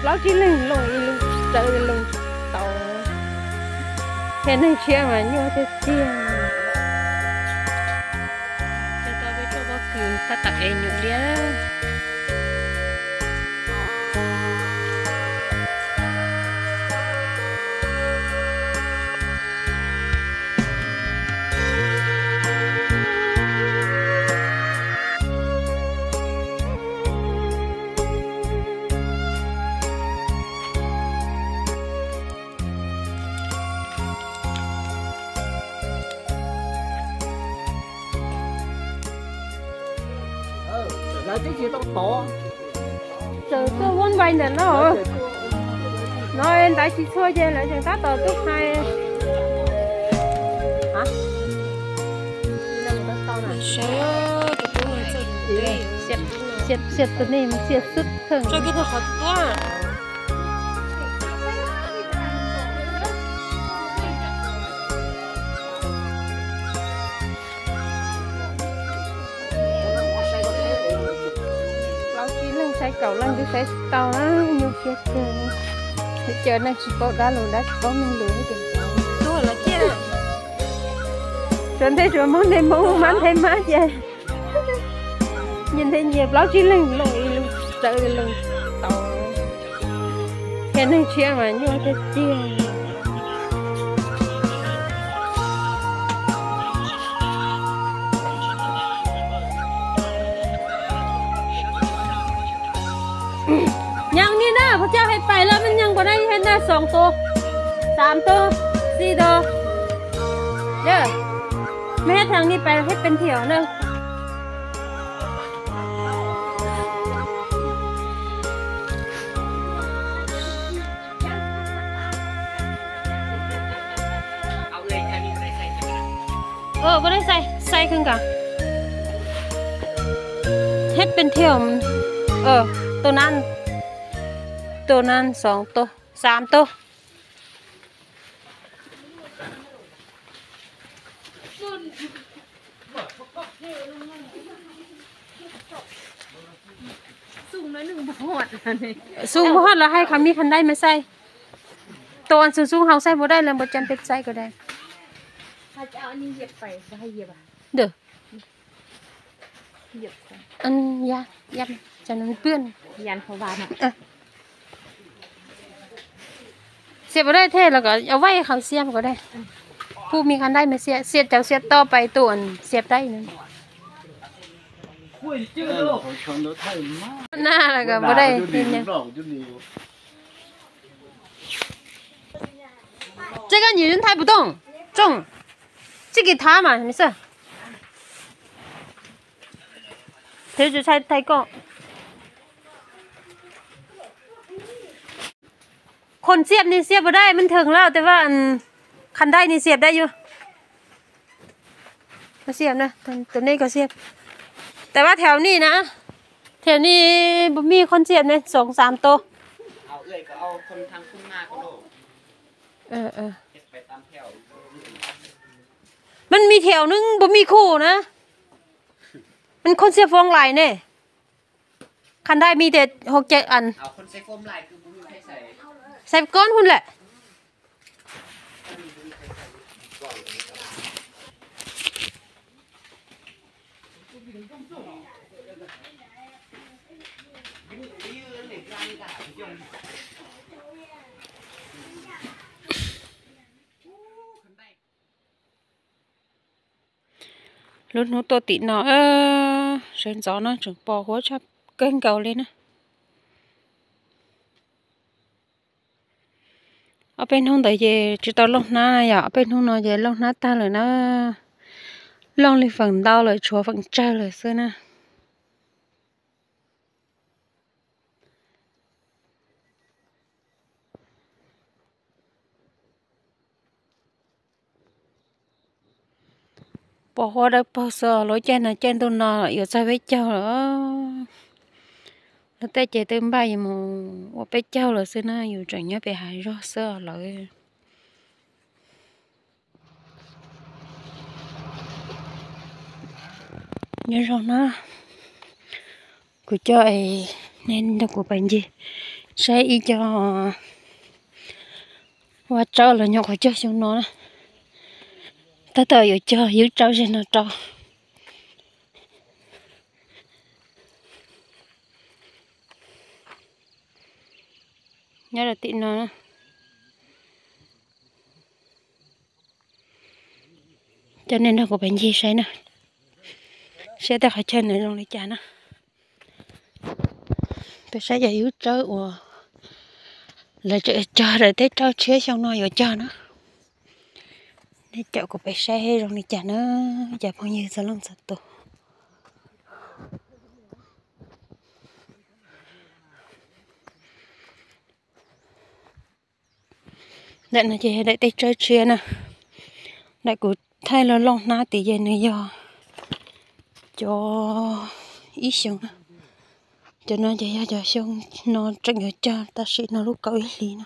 Plaub tsib leeg looj ib lub rawv looj tau, thiab neeg tshiab mas nyuaj tiag tiag. Coj tau peb tuaj pob kws tab tom ev nyuam liab. Lawv twb tsis tau tov. Tseem tuaj vuab npai ntawm no. No ntawd tsis txhua ces lawv tseem tab tom tuaj hais. Xiab tus nej xiab xwb theej. Plaub tsib leeg saib kaum leej twb saib tsis tau na, nyuaj siab kawg. Twb cov neeg tsis paub dab lus dab tsis paub neeg lus. Suav nthe suav, Hmoob nthe Hmoob, mab nthe mab ces nyias nthe nyias, plaub tsib leeg looj ib lub rawv looj tau, thiab neeg tshiab mas nyuaj tiag tiag. Nyees ni na, kuv coj hais pais lawm, mej nyees npaum no, hais na xoom tus, xaam tus, xib tus. Mej hab theem ni pais hab pes thiam na. Ua dab xais xais kawg nkaus. Hab pes thiam, tus nan, tus nan xoom tus, xaam tus. Xoo npua hoj los hais khav mi khav dai mas xais. Tus xoo xoo haus xais npua dai los npua cas pes xais ko dai. Xiam npua dai thiaj los kom ua vaij khav xiam ko dai. Kuj mi khav dai mas xiam, xiam cov xiam to pais tus xiam dai na. Na los kom npua dai. Teb koj nyim nthaij puv tooj, tsooj, txij kis thav mas xwb. Thaij koj. Khuam xiam ni xiam npua dai mej theem lawm tes vaj, khav dai ni xiam dai yus. Tus nej ko xiam. Tes vaj theem ni na, theem ni npua mij khuam xiam ne xoom xaam tus. Mej mi theem ne npua mij khuam na, mej khuam xiam foom lais ne. Khav dai mi tes hauv cawm an. Xais koob hub lawm. Lub hnub tuaj tim no, sawv ntxov no tseem pos huab tshaj kawg nkaus li na. Ob peb hnub ntawd ces tsis tau looj hnab yom, ob peb hnub no ces looj hnab tag lawm na. Looj li feem ntau lawm, tshuav feem tsawg lawm xwb na. Pos huab dawb paug xwb, lub caij no caij ntuj no yuav txog peb caug lawm. Lub teb ces twb npaj yuav mus ua peb caug lawm xwb na, yus tseem nyob pem hav zog xwb lawm. Nyob zoo na, kuv coj nej nrog kuv pais ncig Saib ib co vaj tsawb los nyob qhov cog xyoo no na. Tab tom yuav cog yub tsawb ze no rau. Nyob rau tim no, coj nej nrog kuv peb ncig saib na, saib tej qhov chaw nws zoo li cas na. Peb saib cov yub tsawb uas lawv tseem cog daim teb tsawb tshiab xyoo no yuav cog na. Nej caum kuv peb saib zoo li cas na, cov phooj ywg txhua leej txhua tus. Ntawm no ces yog daim teb tsawb tshiab na. Daim kuv thaij los looj hnab tid ces nws yog cov ib xyoos na. Cov no ces yog cov xyoo no tseem yuav cog tam sim no lub kaum ib hlis na.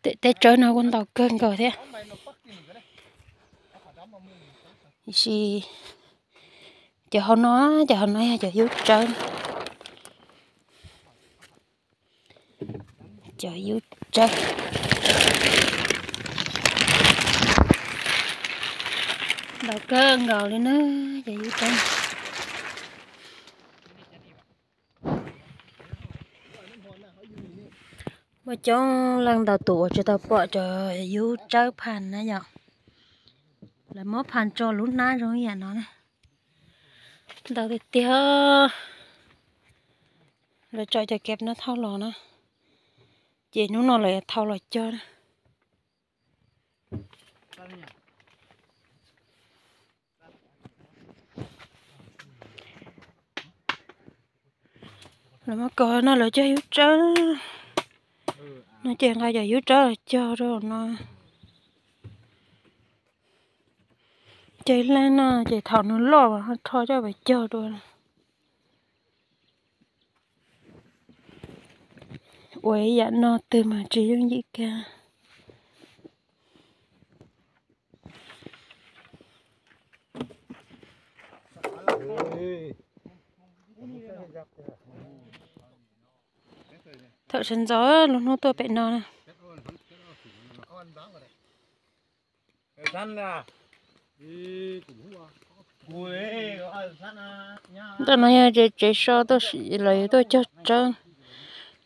Tej, tej tsawb no kuj ntau kawg nkaus thiab. Tiam sis cov hauv no, cov hauv no yog cov yub tsawb. Cov yub tsawb ntau kawg nkaus li na, cov yub tsawb. Muaj coob leej ntau tus uas tsis tau pom cov yub tsawb phaj na yom. Lawv muab phaj tso lub hnab zoo ib yam no na. Ntau tiag tiag. Lawv tso cov kev no thauj los na, ces hnub no lawv yuav thau los cog na. Lawv muab kov no lawv cog yub tsawb no, ces nqa cov yub tsawb los cog rau no. Cog ib leeg no ces thaum nws loj mas ho rho coj pem cog dua. Ua ib yam no twg mas tsis yooj yim kiag. Thaum sawv ntxov lub hnub tuaj pem no na. Ntawm no yog tsev so tuaj, lawv yuav tuaj cog tsawb.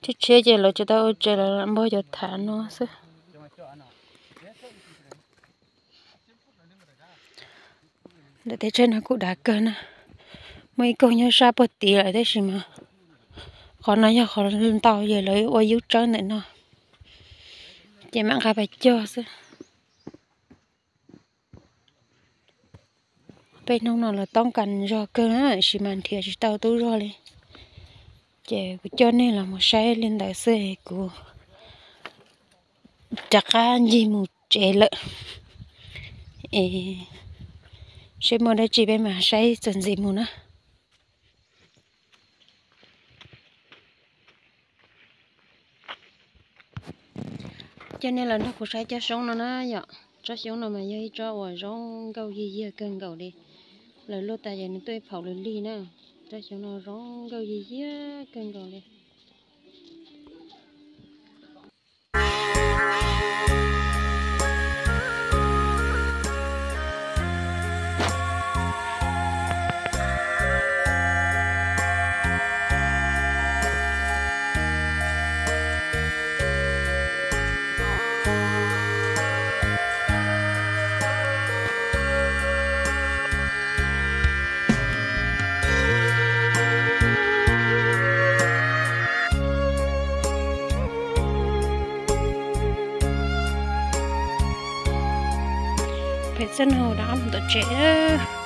Tsheb tshiab ces lawv tsis tau ua tsev, lawv lam npog cov thav no xwb. Ntawm tej tsawb no kuj dav kawg na. Muaj ib koog nyob sab puag tid lawm tab sis mas qhov no yog qhov ntau ces lawv ua yub tsawb ntawm no, ces mam nqa pais cog xwb. Peb hnub no lawv toob kas zog kawg na, tab sis mas nrhiav tsis tau tub zog li. Ces kuv coj nej los mus saib li ntawd xwb, kuv rov qab ncig mus tsev lawm. Es seb muaj dab tsi peb mam saib txuas ntxiv mus na. Coj nej los nrog kuv saib tsob xyoob no na yom. Tsob xyoob no mas yog ib tsob uas zoo nkauj yig yiag kawg nkaus li. Lawv luaj tas ces nws tuaj ib phaum lwm lig na. Tsob xyoob no zoo nkauj yig yiag kawg nkaus li. Txawb nag hauv rov qab mus tom tsev lawm.